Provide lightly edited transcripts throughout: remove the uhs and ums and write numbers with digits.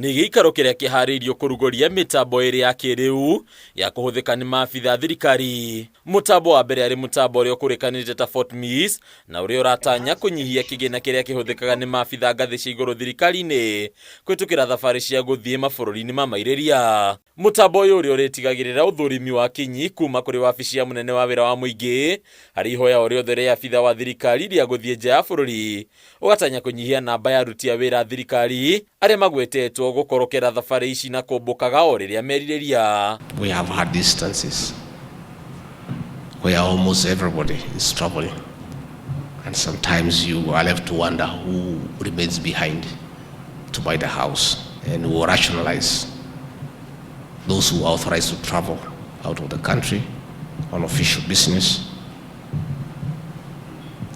Nĩ gĩikaro kĩrĩa kĩharĩirio kũrugũria mĩtambo ĩrĩ ya kĩrĩu ya kũhũthĩka nĩ maabitha a thirikari. Mũtambo wa mbere arĩ mũtambo ũrĩa ũkũrĩkanĩte ta Fortmis na ũrĩa ũratanya kũnyihia kĩgĩna kĩrĩa kĩhũthĩkaga nĩ maabitha ngathĩ cia igũrũ thirikari-inĩ kũhĩtũkĩra thabarĩ cia gũthiĩ mabũrũri-inĩ ma mairĩria. Mũtambo ũyũ ũrĩa ũrĩtigagĩrĩra ũthũrimi wa kinyi kuma kũrĩ wabici ya mũnene wa wĩra wa mũingĩ harĩ ihoya o rĩothe rĩa abitha wa thirikari rĩa gũthiĩ nja ya bũrũri ũgatanya kũnyihia namba ya aruti a wĩra a thirikari arĩa magwetetwo gũkorokera thabarĩ ici na kũmbũkaga o rĩrĩa merirĩria. We have had instances where almost everybody is traveling and sometimes you are left to wonder who remains behind to buy the house and we will rationalize those who are authorized to travel out of the country on official business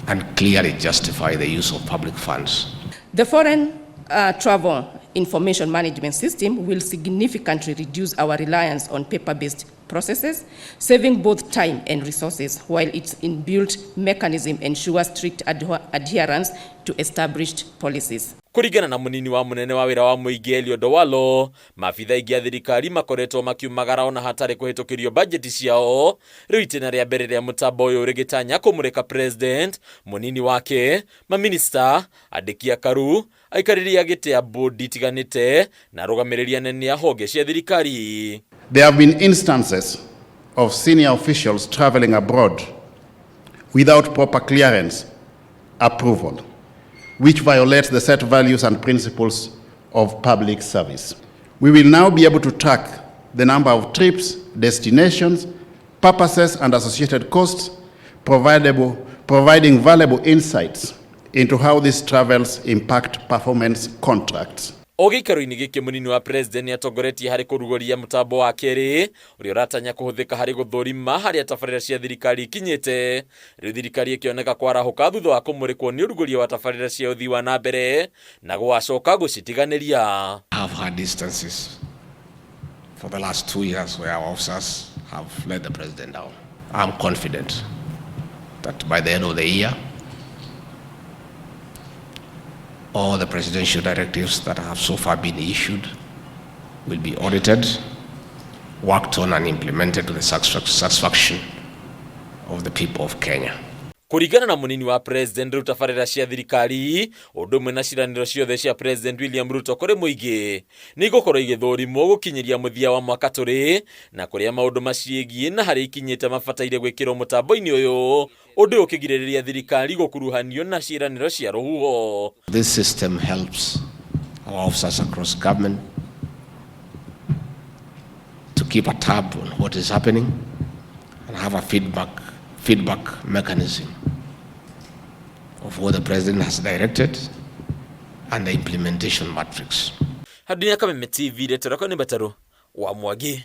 and clearly justify the use of public funds. The foreign travel information management system will significantly reduce our reliance on paper-based processes, saving both time and resources, while its inbuilt mechanism ensures strict adherence to established policies. Kũringana na mũnini wa mũnene wa wĩra wa mũingĩ Eliud Owalo, maabitha aingĩ a thirikari makoretwo makiumagara ona hatarĩ kũhĩtũkĩrio bajeti ciao. Rĩu itĩna rĩa mbere rĩa mũtambo ũyũ rĩgĩtanya kũmũrĩka president, mũnini wake, maminista, andĩki akaru, aikarĩri a gĩtĩ a bodi itiganĩte na arũgamĩrĩri anene a honge cia thirikari. There have been instances of senior officials traveling abroad without proper clearance approval, which violates the set values and principles of public service. We will now be able to track the number of trips, destinations, purposes, and associated costs, providing valuable insights into how these travels impact performance contracts. O gĩikaro-inĩ gĩkĩ mũnini wa president nĩatongoretie harĩ kũrugũria mũtambo wa kerĩ ũrĩa ũratanya kũhũthĩka harĩ gũthũrima harĩa tabarĩra cia thirikari ikinyĩte. Rĩu thirikari ĩkĩoneka kwarahũka thutha wa kũmũrĩkwo nĩ ũrugũria wa tabarĩra cia ũthii wa na mbere na gũgacoka gũcitiganĩria. Have had instances for the last 2 years where our officers have let the president down. I'm confident that by the end of the year, all the presidential directives that have so far been issued will be audited, worked on and implemented to the satisfaction of the people of Kenya. Kũringana na mũnini wa president, rĩu tabarĩra cia thirikari ũndũ ũmwe na ciĩranĩro ciothe cia president William Ruto kũrĩ mũingĩ nĩ igũkorwo igĩthũrimwo gũkinyĩria mũthia wa mwaka tũrĩ na kũrĩa maũndũ maciĩgiĩ na harĩa ikinyĩte mabataire gwĩkĩrwo mũtambo-inĩ ũyũ, ũndũ ũyũ ũkĩgirĩrĩria thirikari gũkuruhanio na ciĩranĩro cia rũhuho. This system helps our officers across government to keep a tab on what is happening and have a feedback mechanism of what the president has directed and the implementation matrix. Hadinya Kameme TV, retero kwa ni Bataru wa Mwangi.